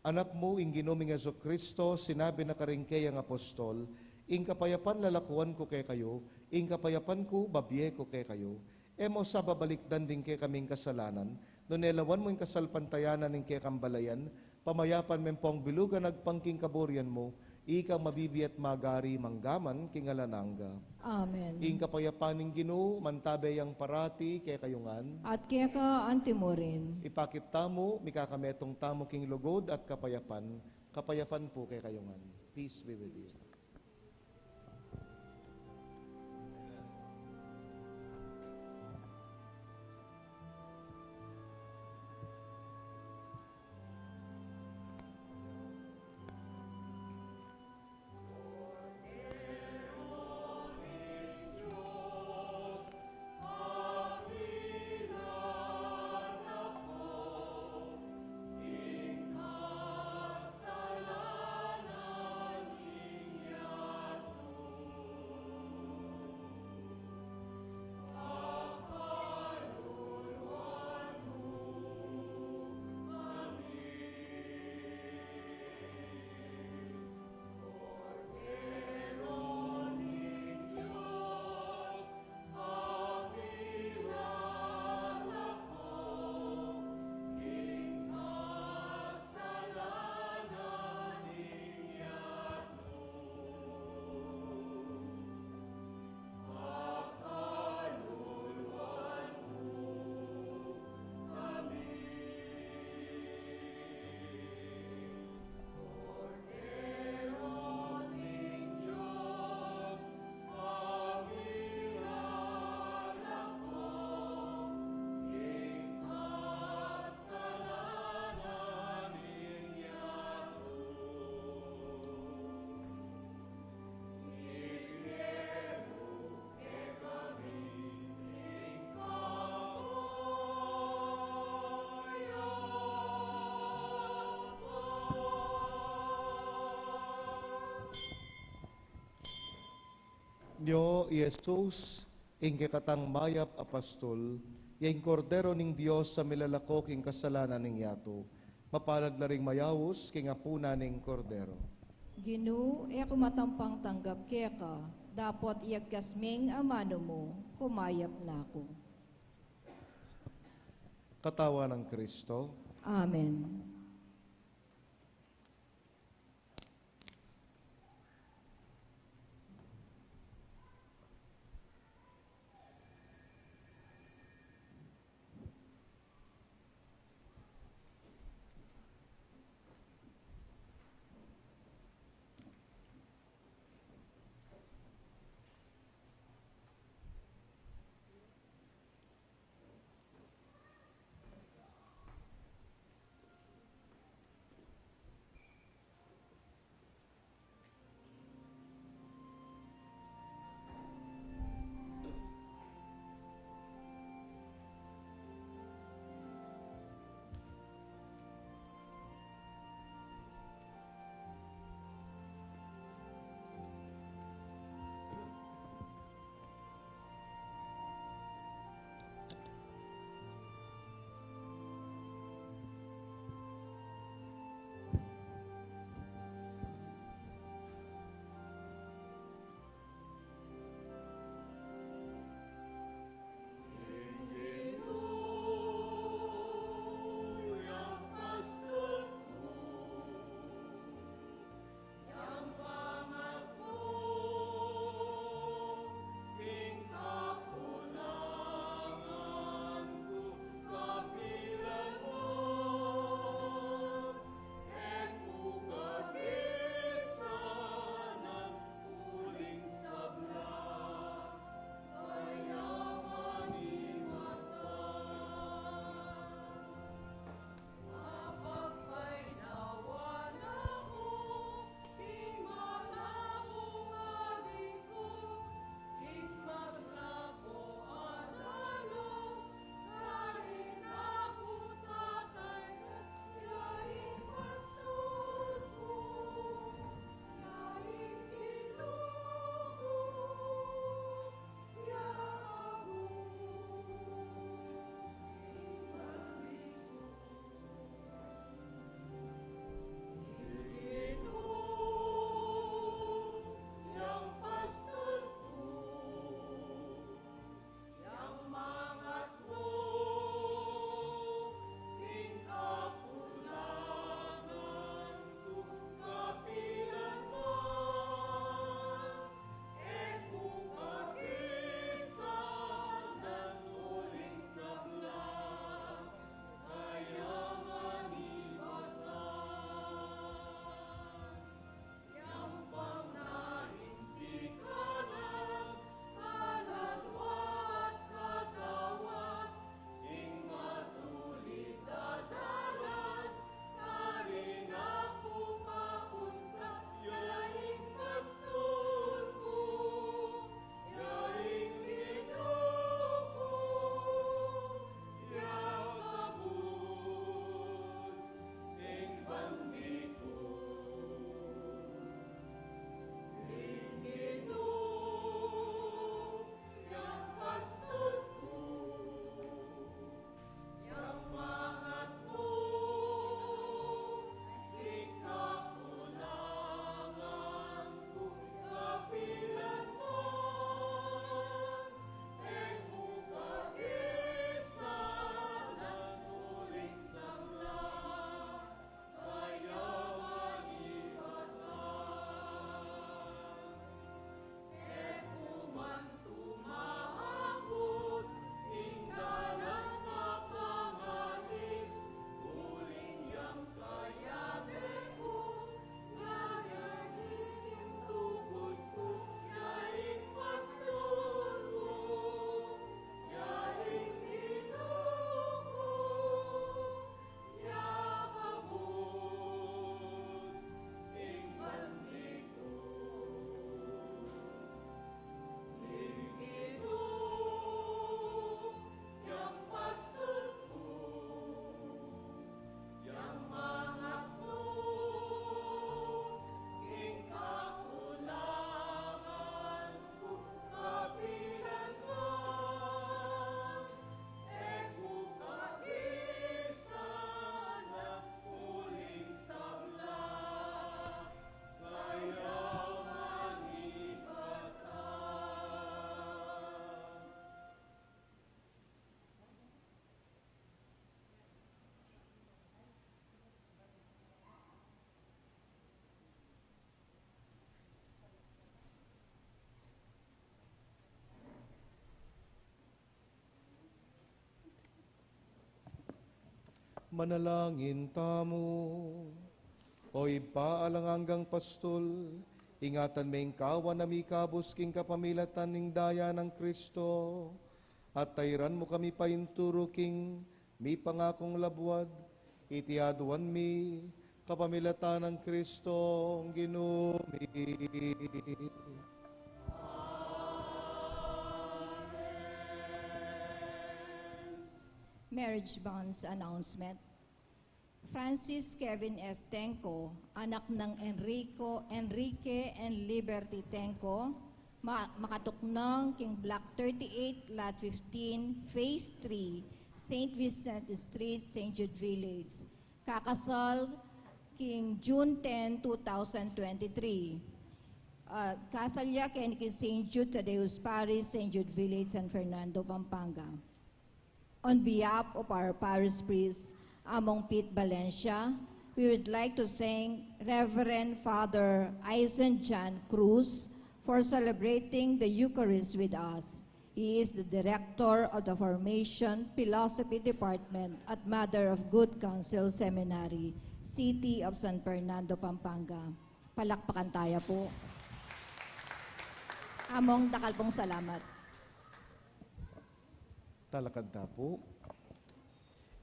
Anak mu, ing Ginu ming Jesucristo, sinabi na karing keyang apostol, ing kapayapan lalakuan ku kekayu, ing kapayapan ku babie ku kekayu. E mu sa babalikdan ding kekaming kasalanan, nune lawan mu ing kasalpantayanan ning kekang balayan, pamayapan me pong bilugan agpang king kaburian mu, ikang mabibie at magari manggaman king alang angga. Amen. Ing kapayapan ning Ginu, mantabe yang parati kekayu ngan. At keka antimurin. Ipakit tamu, mikakametung tamu king lugud at kapayapan, kapayapan pu kekayu ngan. Peace be with you. Nyo i Jesus, ing kekatang mayap a pastul, ya ing Kordero ning Dios a milalako king kasalanan ning yatu. Mapalad la ring mayaus king apunan ning Kordero. Ginu, e ku matampang tanggap keka, dapot iyagkas meng amanu mu, kumayap na ku. Katawan nang Kristo. Amen. Manalangin tamu. O Ibpa, alang anggang pastul, ingatan me ing kawan a mikabus king kapamilatan ning daya nang Kristo, at tairan mu kami painturu king mipangakung labuad, iti aduan mi kapamilatan nang Kristong Ginu mi. Marriage bonds announcement. Francis Kevin S. Tenco, anak nang Enrico, Enrique and Liberty Tenco, ma-, makatuknang king Block thirty-eight, Lot fifteen, Phase three, Saint Vincent Street, Saint Jude Village. Kakasal king June ten, two thousand twenty-three. Ah, kasal ya keni king Saint Jude Thaddeus Parish, Saint Jude Village, San Fernando, Pampanga. On behalf of our parish priest, Among Pete Valencia, we would like to thank Reverend Father Eisen John Cruz for celebrating the Eucharist with us. He is the director of the Formation Philosophy Department at Mother of Good Counsel Seminary, City of San Fernando, Pampanga. Palakpakan taya pu. Among, dakal pung salamat. Talakad ta pu.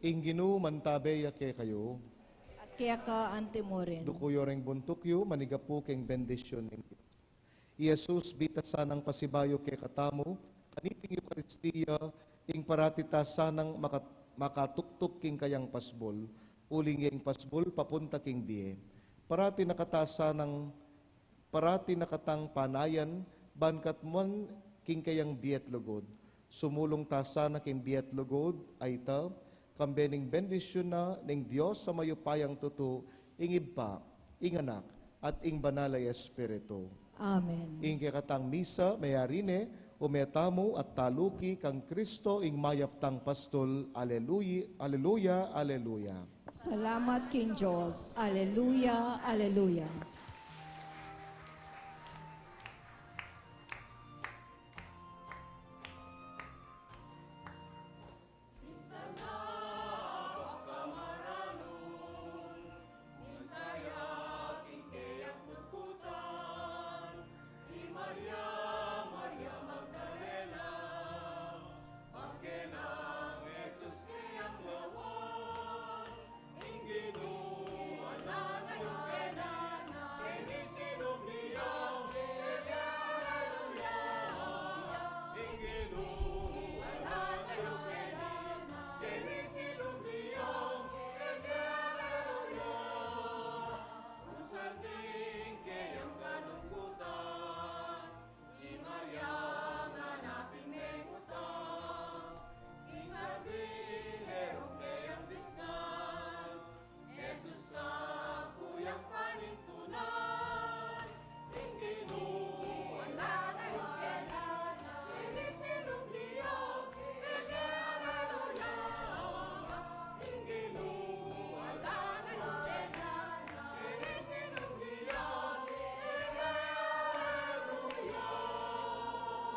Ing Ginu mantabe ya kekayu. At keka anti mu rin. Duku yu ring buntuk yu, manigapu king bendisyun ning Dios. I Jesus, bita sanang pasibayu kekatamu, kaniting Eukaristia, ing parati ta sanang maka-, makatuktuk king kayang pasbul, uling ya ing pasbul papunta king bie. Parati na kata sanang Parati na katang panayan, ban katmuan king kayang bie at lugud. Sumulung ta sana king bie at lugud a ita, kambe ning bendisyun na ning Dios a mayupayang tutu, ing Ibpa, ing Anak, at ing Banal a Espiritu. Amen. Ing kekatang misa, mayari ne, ume tamu at taluki kang Kristo, ing mayap tang pastul. Aleluya, aleluya, aleluya. Salamat king Dios. Aleluya, aleluya.